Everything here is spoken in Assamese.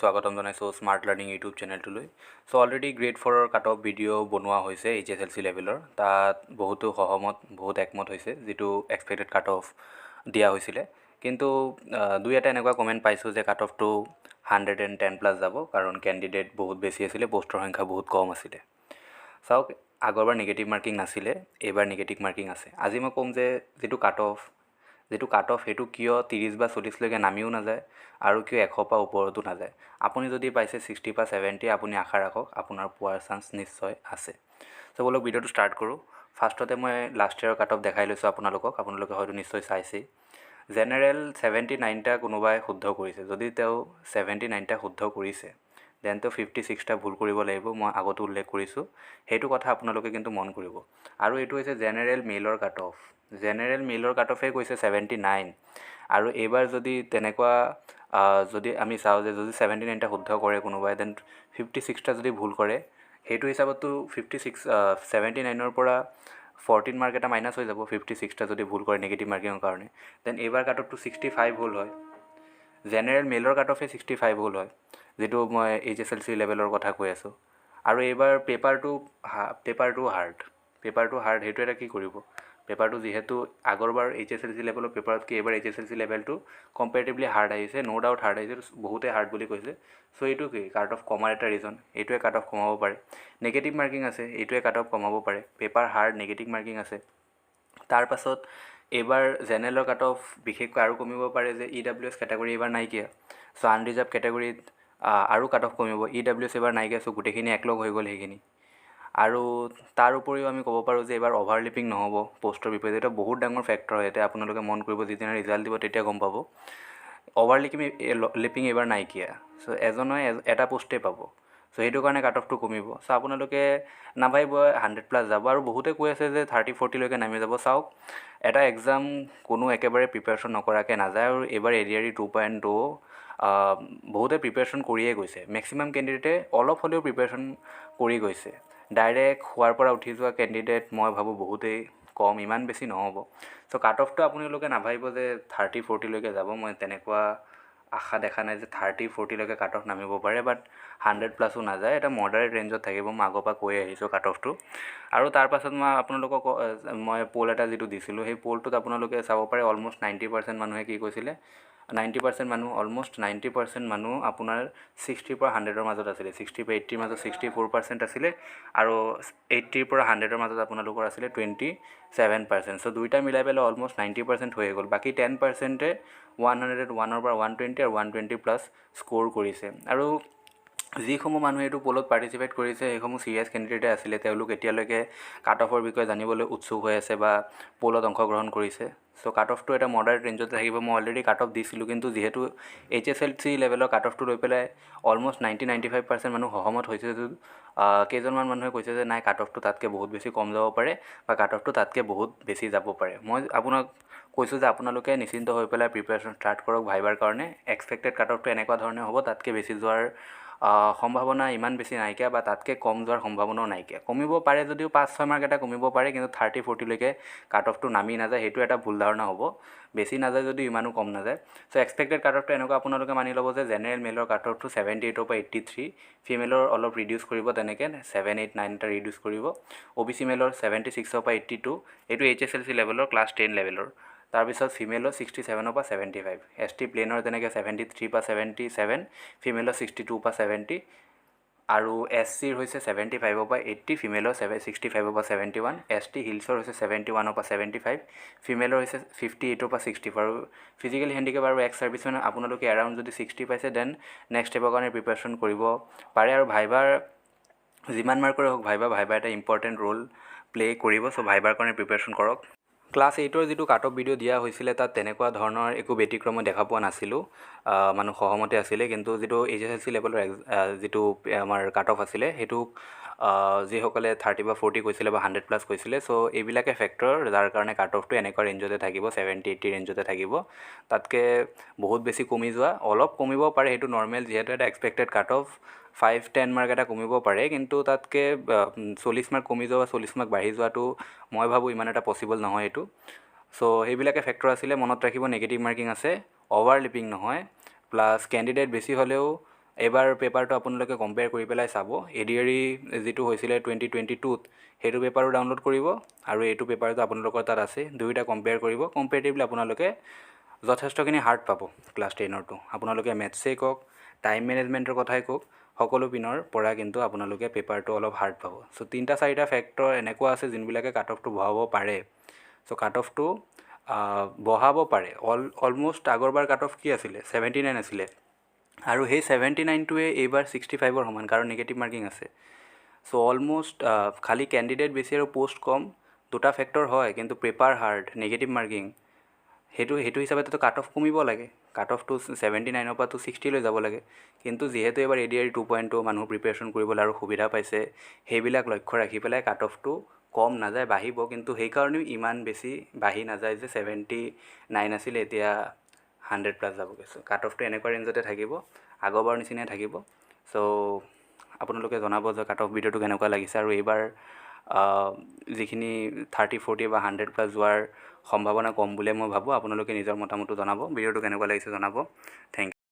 স্বাগতম জনাইছোঁ স্মাৰ্ট লাৰ্ণিং ইউটিউব চেনেলটোলৈ। চ' অলৰেডি গ্ৰেড ফ'ৰৰ কাট অফ ভিডিঅ' বনোৱা হৈছে এইচ এছ এল চি লেভেলৰ। তাত বহুতো সহমত, বহুত একমত হৈছে যিটো এক্সপেক্টেড কাট অফ দিয়া হৈছিলে। কিন্তু দুই এটা এনেকুৱা কমেণ্ট পাইছোঁ যে কাট অফটো 110 প্লাছ যাব, কাৰণ কেণ্ডিডেট বহুত বেছি আছিলে, পষ্টৰ সংখ্যা বহুত কম আছিলে। চাওক, আগৰবাৰ নিগেটিভ মাৰ্কিং নাছিলে, এইবাৰ নিগেটিভ মাৰ্কিং আছে। আজি মই ক'ম যে যিটো কাট অফ সেইটো কিয় 30 বা 40লৈকে নামিও নাযায় আৰু কিয় 100 পৰা ওপৰতো নাযায়। আপুনি যদি পাইছে 60 বা 70, আপুনি আশা ৰাখক, আপোনাৰ পোৱাৰ চান্স নিশ্চয় আছে। চ' ব'লক, ভিডিঅ'টো ষ্টাৰ্ট কৰোঁ। ফাৰ্ষ্টতে মই লাষ্ট ইয়েৰৰ কাট অফ দেখাই লৈছোঁ আপোনালোকক। আপোনালোকে হয়তো নিশ্চয় চাইছেই। জেনেৰেল 79টা কোনোবাই শুদ্ধ কৰিছে। যদি তেওঁ 79টা শুদ্ধ কৰিছে, then তেওঁ 56টা ভুল কৰিব লাগিব। মই আগতো উল্লেখ কৰিছোঁ সেইটো কথা, আপোনালোকে কিন্তু মন কৰিব। আৰু এইটো হৈছে জেনেৰেল মেইলৰ কাট অফ। জেনেৰেল মেইলৰ কাট অফেই কৈছে 79। আৰু এইবাৰ যদি তেনেকুৱা যদি আমি চাওঁ যে যদি 79টা শুদ্ধ কৰে কোনোবাই, then 56টা যদি ভুল কৰে, সেইটো হিচাপততো 56, 79ৰ পৰা 14 মাৰ্ক এটা মাইনাছ হৈ যাব, 56টা যদি ভুল কৰে নিগেটিভ মাৰ্কিঙৰ কাৰণে। Then এইবাৰ কাট অফটো 65 হ'ল হয়। জেনেৰেল মেইলৰ কাট অফে 65 হ'ল হয়, যিটো মই এইচ এছ এল চি লেভেলৰ কথা কৈ আছোঁ। আৰু এইবাৰ পেপাৰটো হাৰ্ড। সেইটো এটা কি কৰিব, পেপাৰটো যিহেতু আগৰবাৰ এইচ এছ এল চি লেভেলৰ পেপাৰতকৈ এইবাৰ এইচ এছ এল চি লেভেলটো কম্পেৰেটিভলি হাৰ্ড আহিছে। ন' ডাউট হাৰ্ড আহিছে, বহুতে হাৰ্ড বুলি কৈছে। চ' এইটো কি কাট অফ কমাৰ এটা ৰিজন। এইটোৱে কাট অফ কমাব পাৰে। নিগেটিভ মাৰ্কিং আছে, এইটোৱে কাট অফ কমাব পাৰে। পেপাৰ হাৰ্ড, নিগেটিভ মাৰ্কিং আছে। তাৰপাছত এইবাৰ জেনেৰেলৰ কাট অফ বিশেষকৈ আৰু কমিব পাৰে যে ইডাব্লিউএছ কেটেগৰী এইবাৰ নাইকিয়া। চ' আনৰিজাৰ্ভ কেটেগৰীত আৰু কাট অফ কমিব। ইডাব্লিউএছ এইবাৰ নাইকিয়া, চ' গোটেইখিনি একলগ হৈ গ'ল সেইখিনি। আৰু তাৰ উপৰিও আমি ক'ব পাৰোঁ যে এইবাৰ অভাৰলেপিং নহ'ব পষ্টৰ বিপৰীতে। এইটো বহুত ডাঙৰ ফেক্টৰ হয়। এতিয়া আপোনালোকে মন কৰিব, যিদিনা ৰিজাল্ট দিব তেতিয়া গম পাব। অভাৰলেপিং লেপিং এইবাৰ নাইকিয়া। চ' এজনে এটা পষ্টেই পাব। চ' সেইটো কাৰণে কাট অফটো কমিব। চ' আপোনালোকে নাভাবিব 100 প্লাছ যাব। আৰু বহুতে কৈ আছে যে 30 40লৈকে নামি যাব। চাওক, এটা এক্সাম কোনো একেবাৰে প্ৰিপেৰেশ্যন নকৰাকৈ নাযায়। আৰু এইবাৰ এডিআৰই 2.0 বহুতে প্ৰিপেৰেশ্যন কৰিয়ে গৈছে। মেক্সিমাম কেণ্ডিডেটে অলপ হ'লেও প্ৰিপেৰেশ্যন কৰি গৈছে। ডাইৰেক্ট শোৱাৰ পৰা উঠি যোৱা কেণ্ডিডেট মই ভাবোঁ বহুতেই কম, ইমান বেছি নহ'ব। চ' কাট অফটো আপোনালোকে নাভাবিব যে 30 40লৈকে যাব। মই তেনেকুৱা আশা দেখা নাই যে 30 40লৈকে কাট অফ নামিব পাৰে, বাট 100 প্লাছো নাযায়, এটা মডাৰেট ৰেঞ্জত থাকিব। মই আগৰ পৰা কৈ আহিছোঁ কাট অফটো। আৰু তাৰপাছত মই আপোনালোকক মই প'ল এটা যিটো দিছিলোঁ, সেই প'লটোত আপোনালোকে চাব পাৰে, অলমষ্ট 90% মানুহে কি কৈছিলে। 90% মানুহ, অলমষ্ট 90% মানুহ আপোনাৰ 60ৰ পৰা 100ৰ মাজত আছিলে। 60ৰ পৰা 80ৰ মাজত 64% আছিলে আৰু 80ৰ পৰা 100ৰ মাজত আপোনালোকৰ আছিলে 27%। চ' দুইটা মিলাই পেলাই অলমষ্ট 90% হৈয়ে গ'ল। বাকী 10%-এ 101ৰ পৰা 120 আৰু 120 প্লাছ স্ক'ৰ কৰিছে। আৰু যিসমূহ মানুহে এইটো প'লত পাৰ্টিচিপেট কৰিছে, সেইসমূহ চিৰিয়াছ কেণ্ডিডেটে আছিলে। তেওঁলোক এতিয়ালৈকে কাট অফৰ বিষয়ে জানিবলৈ উৎসুক হৈ আছে বা প'লত অংশগ্ৰহণ কৰিছে। চ' কাট অফটো এটা মডাৰেট ৰেঞ্জতে থাকিব। মই অলৰেডি কাট অফ দিছিলোঁ, কিন্তু যিহেতু এইচ এছ এল চি লেভেলৰ কাট অফটো লৈ পেলাই অলমষ্ট 90 95% মানুহ সহমত হৈছে যদিও কেইজনমান মানুহে কৈছে যে নাই, কাট অফটো তাতকৈ বহুত বেছি কম যাব পাৰে বা কাট অফটো তাতকৈ বহুত বেছি যাব পাৰে। মই আপোনাক কৈছোঁ যে আপোনালোকে নিশ্চিন্ত হৈ পেলাই প্ৰিপেৰেশ্যন ষ্টাৰ্ট কৰক ভাইবাৰ কাৰণে। এক্সপেক্টেড কাট অফটো এনেকুৱা ধৰণে হ'ব, তাতকৈ বেছি যোৱাৰ সম্ভাৱনা ইমান বেছি নাইকিয়া বা তাতকৈ কম যোৱাৰ সম্ভাৱনাও নাইকিয়া। কমিব পাৰে যদিও 5 6 মাৰ্ক এটা কমিব পাৰে, কিন্তু 30 40লৈকে কাট অফটো নামি নাযায়, সেইটো এটা ভুল ধাৰণা হ'ব। বেছি নাযায় যদিও ইমানো কম নাযায়। চ' এক্সপেক্টেড কাট অফটো এনেকুৱা আপোনালোকে মানি ল'ব যে জেনেৰেল মেলৰ কাট অফটো 78ৰ পৰা 83, ফিমেলৰ অলপ ৰিডিউচ কৰিব তেনেকৈ 7 8 9 এটা ৰিডিউচ কৰিব। অ' বি চি মেলৰ 76ৰ পৰা 82। এইটো এইচ এছ এল চি লেভেলৰ, ক্লাছ 10 লেভেলৰ। তাৰপিছত ফিমেলৰ 67ৰ পৰা 75। এছ টি প্লেনৰ তেনেকৈ 73 পৰা 77, ফিমেলৰ 62 পৰা 70। আৰু এছ চিৰ হৈছে 75ৰ পৰা 80, ফিমেলৰ 65ৰ পৰা 71। এছ টি হিলছৰ হৈছে 71ৰ পৰা 75, ফিমেলৰ হৈছে 58ৰ পৰা 64। আৰু ফিজিকেলি হেণ্ডিকেপ আৰু এক্স ছাৰ্ভিচমেন আপোনালোকে এৰাউণ্ড যদি 60 পাইছে, then next ষ্টেপৰ কাৰণে প্ৰিপেৰেশ্যন কৰিব পাৰে। আৰু ভাইভাৰ যিমান মাৰ্কৰে হওক, ভাইভা এটা ইম্পৰ্টেণ্ট ৰোল প্লে' কৰিব। চ' ভাইভাৰ কাৰণে প্ৰিপেৰেশ্যন কৰক। ক্লাছ 8ৰ যিটো কাট অফ ভিডিঅ' দিয়া হৈছিলে, তাত তেনেকুৱা ধৰণৰ একো ব্যতিক্ৰম মই দেখা পোৱা নাছিলোঁ, মানুহ সহমতে আছিলে। কিন্তু যিটো এইচ এছ এল চি লেভেলৰ যিটো আমাৰ কাট অফ আছিলে, সেইটো যিসকলে 30 বা 40 কৈছিলে বা 100 প্লাছ কৈছিলে। চ' এইবিলাকে ফেক্টৰ, যাৰ কাৰণে কাট অফটো এনেকুৱা ৰেঞ্জতে থাকিব, 70 80 ৰেঞ্জতে থাকিব। তাতকৈ বহুত বেছি কমি যোৱা, অলপ কমিব পাৰে, সেইটো নৰ্মেল। যিহেতু এটা এক্সপেক্টেড কাট অফ, 5 10 মাৰ্ক এটা কমিব পাৰে, কিন্তু তাতকৈ 40 মাৰ্ক কমি যোৱা বা 40 মাৰ্ক বাঢ়ি যোৱাটো মই ভাবোঁ ইমান এটা পচিবল নহয় এইটো। চ' সেইবিলাকে ফেক্টৰ আছিলে। মনত ৰাখিব, নিগেটিভ মাৰ্কিং আছে, অভাৰলেপিং নহয়, প্লাছ কেণ্ডিডেট বেছি হ'লেও এইবাৰ পেপাৰটো আপোনালোকে কম্পেয়াৰ কৰি পেলাই চাব। এডিআৰই যিটো হৈছিলে 2022ত, সেইটো পেপাৰো ডাউনলোড কৰিব আৰু এইটো পেপাৰটো আপোনালোকৰ তাত আছে, দুয়োটা কম্পেয়াৰ কৰিব। কম্পেৰেটিভলি আপোনালোকে যথেষ্টখিনি হাৰ্ড পাব ক্লাছ 10ৰটো। আপোনালোকে মেথছেই কওক, টাইম মেনেজমেণ্টৰ কথাই কওক, সকলো পিনৰ পৰা কিন্তু আপোনালোকে পেপাৰটো অলপ হাৰ্ড পাব। চ' তিনিটা চাৰিটা ফেক্টৰ এনেকুৱা আছে যোনবিলাকে কাট অফটো বঢ়াব পাৰে। চ' কাট অফটো বঢ়াব পাৰে। অলম'ষ্ট আগৰবাৰ কাট অফ কি আছিলে? 79 আছিলে আৰু সেই 79টোৱে এইবাৰ 65ৰ সমান, কাৰণ নিগেটিভ মাৰ্কিং আছে। চ' অলম'ষ্ট খালী কেণ্ডিডেট বেছি আৰু প'ষ্ট কম, দুটা ফেক্টৰ হয়, কিন্তু পেপাৰ হাৰ্ড, নিগেটিভ মাৰ্কিং, সেইটো হিচাপেতো কাট অফ কমিব লাগে। কাট অফটো 79ৰ পৰাতো 60লৈ যাব লাগে। কিন্তু যিহেতু এইবাৰ এডিআৰই 2.2, মানুহ প্ৰিপেৰেশ্যন কৰিবলৈ আৰু সুবিধা পাইছে, সেইবিলাক লক্ষ্য ৰাখি পেলাই কাট অফটো কম নাযায়, বাঢ়িব। কিন্তু সেইকাৰণেও ইমান বেছি বাঢ়ি নাযায় যে 79 আছিলে, এতিয়া 100 প্লাছ যাবগৈ। চ' কাট অফটো এনেকুৱা ৰেঞ্জতে থাকিব, আগৰবাৰৰ নিচিনাই থাকিব। চ' আপোনালোকে জনাব যে কাট অফ ভিডিঅ'টো কেনেকুৱা লাগিছে আৰু এইবাৰ যিখিনি 30, 40 বা 100 প্লাছ যোৱাৰ সম্ভাৱনা কম বুলিয়ে মই ভাবোঁ। আপোনালোকে নিজৰ মতামতটো জনাব, ভিডিঅ'টো কেনেকুৱা লাগিছে জনাব। Thank U.